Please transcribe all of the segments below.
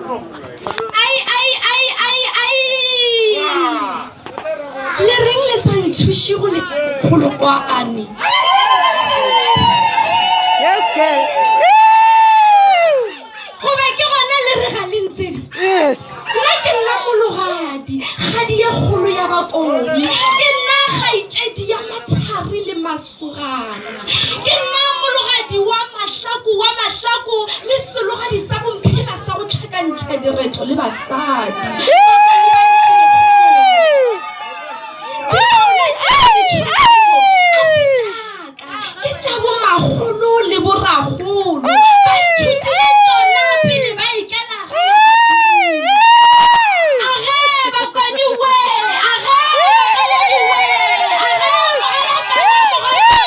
Ai, ai, ai, ai, ai! Le reng le sa nthuše go letša kgolokwane? Yes, girl. Goba ke gona le re ga le ntsebe? Yes. Nna ke nna mologadi, kgadi ye kgolo ya bakone. Ke nna kgaetšedi ya mathari le masogana. Ke nna mologadi wa mahlaku wa mahlaku le selogadi sa bomphela sa go hlakantšha direto le basadi. Ditaola tše di tšhwerego a se tšaka, ke tša bomakgolo le borakgolo. Ba nthutile tšona pele ba ikela gae badimo. Age bakoni we, age bakaledi we, age mogalatšana mogatša,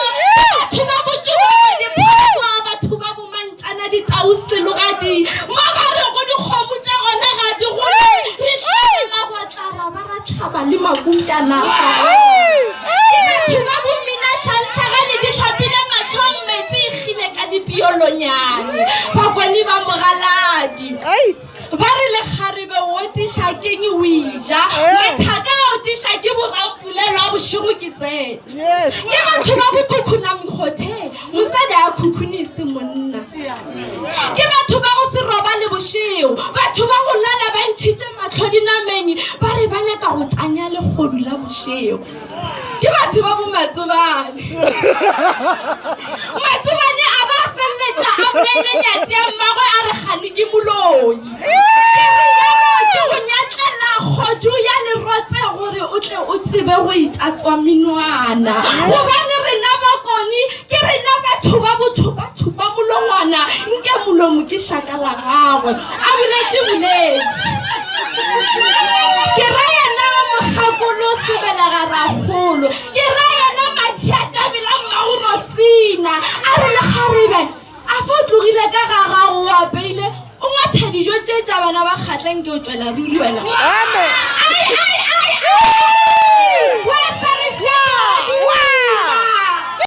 batho ba botšoa diphatlwa, batho ba bomantšana ditau selogadi, mo ba rego dikgomo tša gona ga di gole, re hlabela gwa tla ra ba ra hlaba le makutlana. Ke batho ba bommina tlhantlhagane di hlapile mahlong metsi e kgile ka dipiolonyane, bakoni ba mogaladi. Ba re lekgarebe o otiša keng o ija, mathaka a otiša ke borampulelo a bošego ke tsene. Ke batho ba bokhukhuna mekgothe, mosadi a khukhunise monna. Ke batho ba go se robale bošego, batho ba go lala ba ntšhitše mahlo dinameng, ba re ba nyaka go tanya legodu la bošego. Ke batho ba bomatsobane. Matsobane a ba feleletša a bolaile nyatsi ya mmagwe a re kgane ke moloi. Ke rialo ke go nyatlela kgodu ya lerotse gore o tle o tsebe go itatswa menwana. Gobane rena bakoni ke rena batho ba bothupa-thupa molongwana nke molomo ke šaka la gagwe. A boletše boletše. Ke ra yena mokgakolo sebelega rakgolo. Ke ra yena matšhiatšabela mmago Rosina. A re lekgarebe a fa o tlogile ka ga gago o apeile o ngwatha dijo tše tša bana ba kgatleng ke o tšwela ruri wena. Amen.